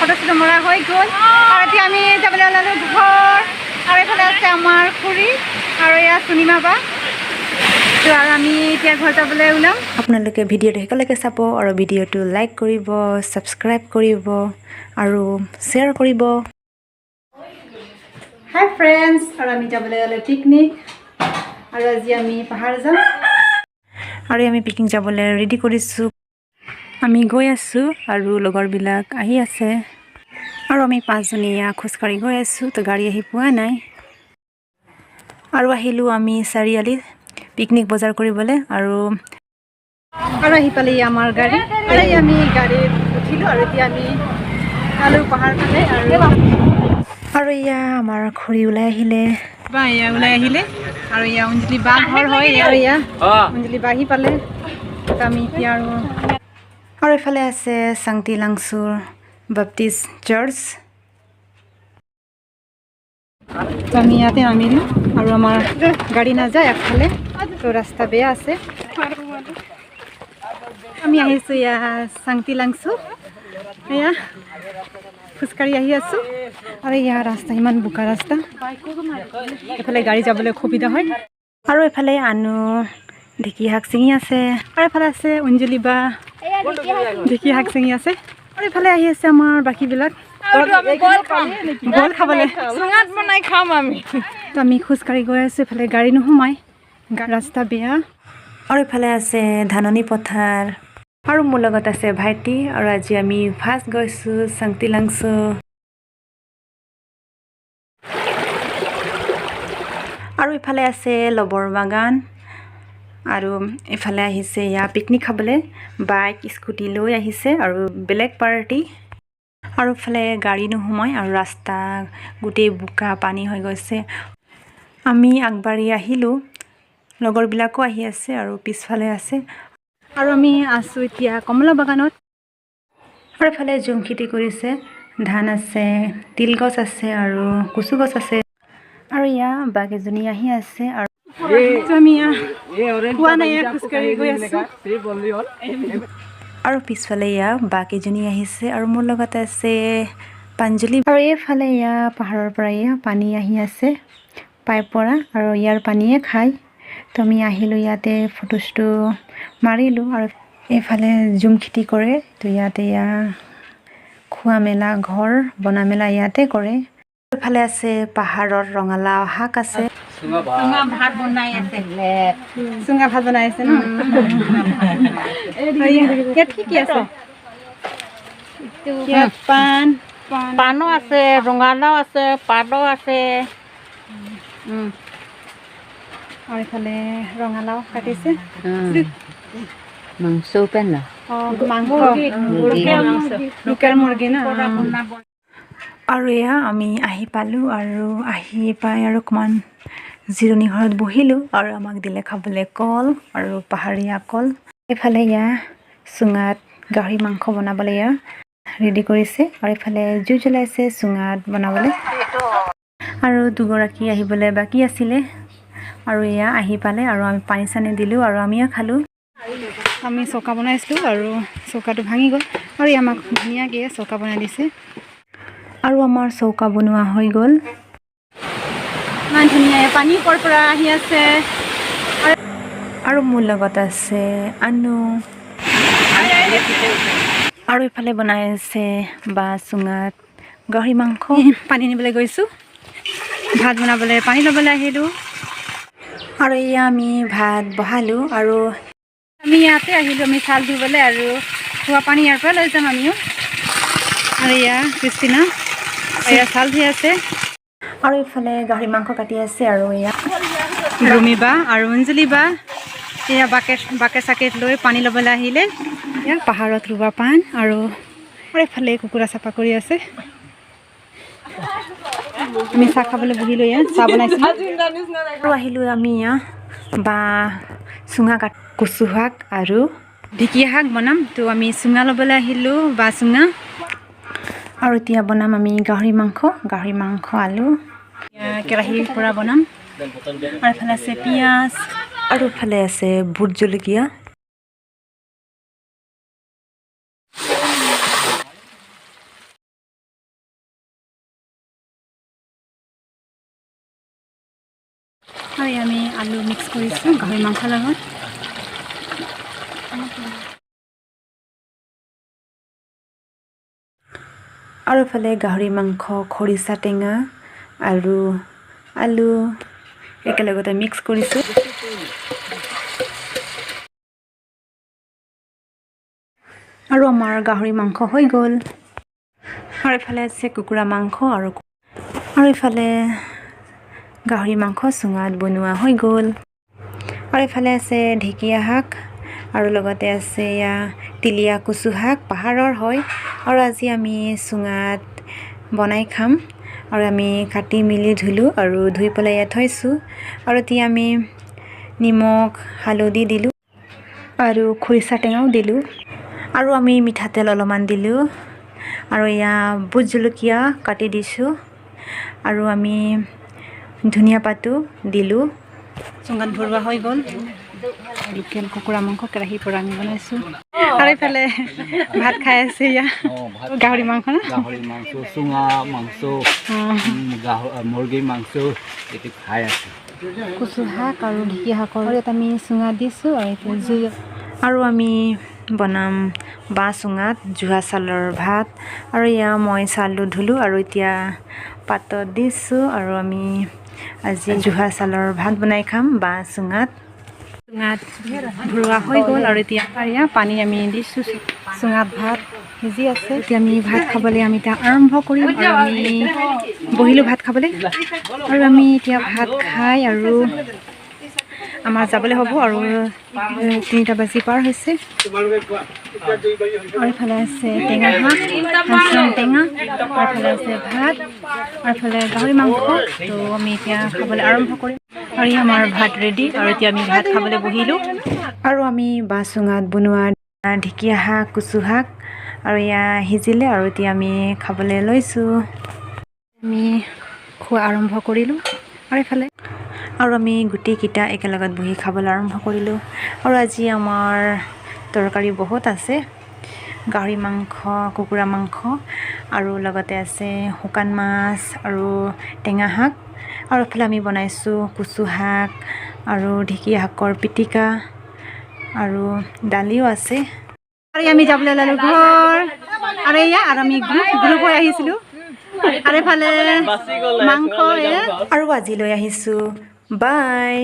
Photo চটো মৰা হৈ গ'ল আৰু এতিয়া আমি যাবলৈ ওলালোঁ ঘৰ। আৰু এইফালে আছে আমাৰ খুৰী আৰু এয়া চুনিমা বা। তো আৰু আমি এতিয়া ঘৰ যাবলৈ ওলাম। আপোনালোকে ভিডিঅ'টো শেষলৈকে চাব আৰু ভিডিঅ'টো লাইক কৰিব, ছাবস্ক্ৰাইব কৰিব আৰু শ্বেয়াৰ কৰিব। হাই ফ্ৰেণ্ডছ, আৰু আমি যাবলৈ ওলালোঁ পিকনিক আৰু আজি আমি পাহাৰ যাম। আৰু আমি পিকনিক যাবলৈ ৰেডি কৰিছোঁ। আমি গৈ আছোঁ আৰু লগৰবিলাক আহি আছে আৰু আমি পাঁচজনীয়া খোজকাঢ়ি গৈ আছোঁ। তো গাড়ী আহি পোৱা নাই। আৰু আহিলোঁ আমি চাৰিআলিত পিকনিক বজাৰ কৰিবলৈ আৰু আৰু আহি পালে আমাৰ গাড়ী আৰু এই আমি গাড়ীত উঠিলোঁ আৰু এতিয়া আমি পালোঁ পাহাৰ ফালে আৰু আৰু এয়া আমাৰ খুৰী ওলাই আহিলে। বা এয়া ওলাই আহিলে আৰু এয়া অঞ্জলি বা ঘৰ হয় আৰু এয়া অঞ্জলি বা আহি পালে। তো আমি এতিয়া আৰু আৰু এইফালে আছে চাংটি লাংচুৰ বাপ্টিষ্ট চাৰ্চ। তো আমি ইয়াতে নামিলোঁ আৰু আমাৰ গাড়ী নাযায় আগফালে, তো ৰাস্তা বেয়া আছে। আমি আহিছোঁ এয়া চাংটি লাংচু, এয়া খোজকাঢ়ি আহি আছোঁ আৰু এয়া ৰাস্তা ইমান বোকা ৰাস্তা, এইফালে গাড়ী যাবলৈ অসুবিধা হয়। আৰু এইফালে আনু ঢেকীয়া শাক ছিঙি আছে। আৰু এইফালে আছে অঞ্জলি বা, ঢেকীয়া শাক ছিঙি আছে। আৰু এইফালে আহি আছে আমাৰ বাকীবিলাক বল খাবলৈ। চুঙাত বনাই খাম আমি। তো আমি খোজকাঢ়ি গৈ আছোঁ, এইফালে গাড়ী নোসোমায়, ৰাস্তা বেয়া। আৰু এইফালে আছে ধাননি পথাৰ আৰু মোৰ লগত আছে ভাইটি। আৰু আজি আমি ফাৰ্ষ্ট গৈছোঁ চাংটি লাংচু। আৰু ইফালে আছে লবৰ বাগান আৰু ইফালে আহিছে এয়া পিকনিক খাবলৈ, বাইক স্কুটি লৈ আহিছে আৰু বেলেগ পাৰ্টি। আৰু ইফালে গাড়ী নোসোমায় আৰু ৰাস্তা গোটেই বোকা পানী হৈ গৈছে। আমি আগবাঢ়ি আহিলোঁ, লগৰবিলাকো আহি আছে আৰু পিছফালে আছে। আৰু আমি আছোঁ এতিয়া কমলা বাগানত। আৰু এফালে জুম খেতি কৰিছে, ধান আছে, তিল গছ আছে আৰু কচু গছ আছে। আৰু এয়া বাঘ এজনী আহি আছে আৰু তো আমি পোৱা নাই, এয়া খোজকাঢ়ি গৈ আছোঁ। আৰু পিছফালে এয়া বাঘ এজনী আহিছে আৰু মোৰ লগত আছে পাঞ্জলি। আৰু এইফালে এয়া পাহাৰৰ পৰা এয়া পানী আহি আছে পাইপ পৰা আৰু ইয়াৰ পানীয়ে খায়। তো আমি আহিলোঁ, ইয়াতে ফটো চটো মাৰিলোঁ। আৰু এইফালে জুম খেতি কৰে, তো ইয়াতে এয়া খোৱা মেলা ঘৰ বনা মেলা ইয়াতে কৰে। এইফালে আছে পাহাৰত ৰঙালাও শাক আছে। চুঙা ভাত বনাই আছে। চুঙা ভাত বনাই আছে ন? আৰু ইয়াত কি কি আছে? ইয়াত পাণ। পাণো আছে, ৰঙালাও আছে, পাতো আছে। আৰু এইফালে ৰঙালাও কাটিছে। মাংস পেন। অঁ, মাংস, লোকেল মুৰ্গী ন? আৰু এয়া আমি আহি পালোঁ আৰু আহি পাই আৰু অকণমান জিৰণি ঘৰত বহিলোঁ আৰু আমাক দিলে খাবলৈ কল আৰু পাহাৰীয়া কল। এইফালে এয়া চুঙাত গাহৰি মাংস বনাবলৈ এয়া ৰেডি কৰিছে আৰু এইফালে জুই জ্বলাইছে চুঙাত বনাবলৈ। আৰু দুগৰাকী আহিবলৈ বাকী আছিলে আৰু এয়া আহি পালে আৰু আমি পানী চানী দিলোঁ আৰু আমিও খালোঁ। আমি চৌকা বনাইছিলোঁ আৰু চৌকাটো ভাঙি গ'ল আৰু ই আমাক ধুনীয়াকৈ চৌকা বনাই দিছে। আৰু আমাৰ চৌকা বনোৱা হৈ গ'ল। ইমান ধুনীয়া পানী ক'ৰ পৰা আহি আছে! আৰু মোৰ লগত আছে আনু। আৰু ইফালে বনাই আছে বা চুঙাত গাহৰি মাংস। পানী নিবলৈ গৈছোঁ, ভাত বনাবলৈ পানী ল'বলৈ আহিলোঁ। আৰু এয়া আমি ভাত বহালোঁ আৰু আমি ইয়াতে আহিলোঁ, আমি চাউল ধুবলৈ আৰু খোৱা পানী ইয়াৰ পৰা লৈ যাম আমিও। আৰু এয়া ক্ৰিষ্টিনা, এয়া চাউল ধুই আছে। আৰু ইফালে গাহৰি মাংস কাটি আছে আৰু এয়া ৰুমি বা আৰু অঞ্জলি বা এয়া বাকেট বাকেট চাকেট লৈ পানী ল'বলৈ আহিলে। এয়া পাহাৰত ৰোৱা পাণ আৰু আৰু এইফালে কুকুৰা চাফা কৰি আছে। আমি চাহ খাবলৈ বহিলোঁ, ইয়াত চাহ বনাইছিলোঁ। আৰু আহিলোঁ আমি এয়া বা চুঙা কাট কচু শাক আৰু ঢেকীয়া শাক বনাম, তো আমি চুঙা ল'বলৈ আহিলোঁ বা চুঙা। আৰু এতিয়া বনাম আমি গাহৰি মাংস, গাহৰি মাংস আলু। এয়া কেৰাহীৰ পৰা বনাম আৰু এইফালে আছে পিঁয়াজ। আৰু ইফালে আছে ভোট জলকীয়া। আৰু আমি আলু মিক্স কৰিছোঁ গাহৰি মাংসৰ লগত। আৰু ইফালে গাহৰি মাংস, খৰিচা টেঙা আৰু আলু একেলগতে মিক্স কৰিছোঁ। আৰু আমাৰ গাহৰি মাংস হৈ গ'ল। আৰু ইফালে আছে কুকুৰা মাংস আৰু ইফালে গাহৰি মাংস চুঙাত বনোৱা হৈ গ'ল। আৰু ইফালে আছে ঢেকীয়া শাক আৰু লগতে আছে এয়া তিলীয়া কচু শাক, পাহাৰৰ হয়। আৰু আজি আমি চুঙাত বনাই খাম। আৰু আমি কাটি মেলি ধুলোঁ আৰু ধুই পেলাই ইয়াত থৈছোঁ। আৰু এতিয়া আমি নিমখ হালধি দিলোঁ আৰু খৰিচা টেঙাও দিলোঁ আৰু আমি মিঠাতেল অলপমান দিলোঁ আৰু এয়া ভোট জলকীয়া কাটি দিছোঁ আৰু আমি ধনিয়া পাতো দিলোঁ। চুঙাত ভৰোৱা হৈ গ'ল। লোকেল কুকুৰা মাংস কেৰাহীৰ পৰা আমি বনাইছোঁ। আৰু এইফালে ভাত খাই আছে এয়া। ভাত। গাহৰি মাংস না? গাহৰি মাংস, চুঙা মাংস, মুৰ্গী মাংস এইটো খাই আছোঁ। কচু শাক আৰু ঢেকীয়া শাকৰ ইয়াত আমি চুঙা দিছোঁ আৰু এতিয়া জুই আৰু আমি বনাম বাঁহ চুঙাত জুহা চাউলৰ ভাত। আৰু এয়া মই চাউলটো ধুলোঁ আৰু এতিয়া পাতত দিছোঁ। আৰু আমি আজি জুহা চাউলৰ ভাত বনাই খাম বাঁহ চুঙাত। চুঙাত ভৰোৱা হৈ গ'ল আৰু এতিয়া এয়া পানী আমি দিছোঁ। চুঙাত ভাত সিজি আছে। এতিয়া আমি ভাত খাবলৈ আমি এতিয়া আৰম্ভ কৰিম আৰু আমি বহিলোঁ ভাত খাবলৈ। আৰু আমি এতিয়া ভাত খাই আৰু আমাৰ যাবলৈ হ'ব। আৰু 3টা বাজি পাৰ হৈছে। আৰু এইফালে আছে টেঙা শাক, হাঁচন টেঙা, আৰু এইফালে আছে ভাত আৰু এইফালে গাহৰি মাংস। তো আমি এতিয়া খাবলৈ আৰম্ভ কৰিম। আৰু এই আমাৰ ভাত ৰেডি আৰু এতিয়া আমি ভাত খাবলৈ বহিলোঁ। আৰু আমি বাঁহ চুঙাত বনোৱা ঢেকীয়া শাক, কচু শাক আৰু এয়া সিজিলে আৰু এতিয়া আমি খাবলৈ লৈছোঁ। আমি খোৱা আৰম্ভ কৰিলোঁ আৰু এইফালে আৰু আমি গোটেইকেইটা একেলগত বহি খাবলৈ আৰম্ভ কৰিলোঁ। আৰু আজি আমাৰ তৰকাৰী বহুত আছে, গাহৰি মাংস, কুকুৰা মাংস আৰু লগতে আছে শুকান মাছ আৰু টেঙা শাক। আৰু এইফালে আমি বনাইছোঁ কচু শাক আৰু ঢেকীয়া শাকৰ পিটিকা আৰু দালিও আছে। আৰু আমি যাবলৈ ওলালোঁ ঘৰ। আৰু এয়া আৰু আমি গ্ৰুপ গ্ৰুপ হৈ আহিছিলোঁ। আৰু এইফালে মাংস এয়া। আৰু আজিলৈ আহিছোঁ, বাই।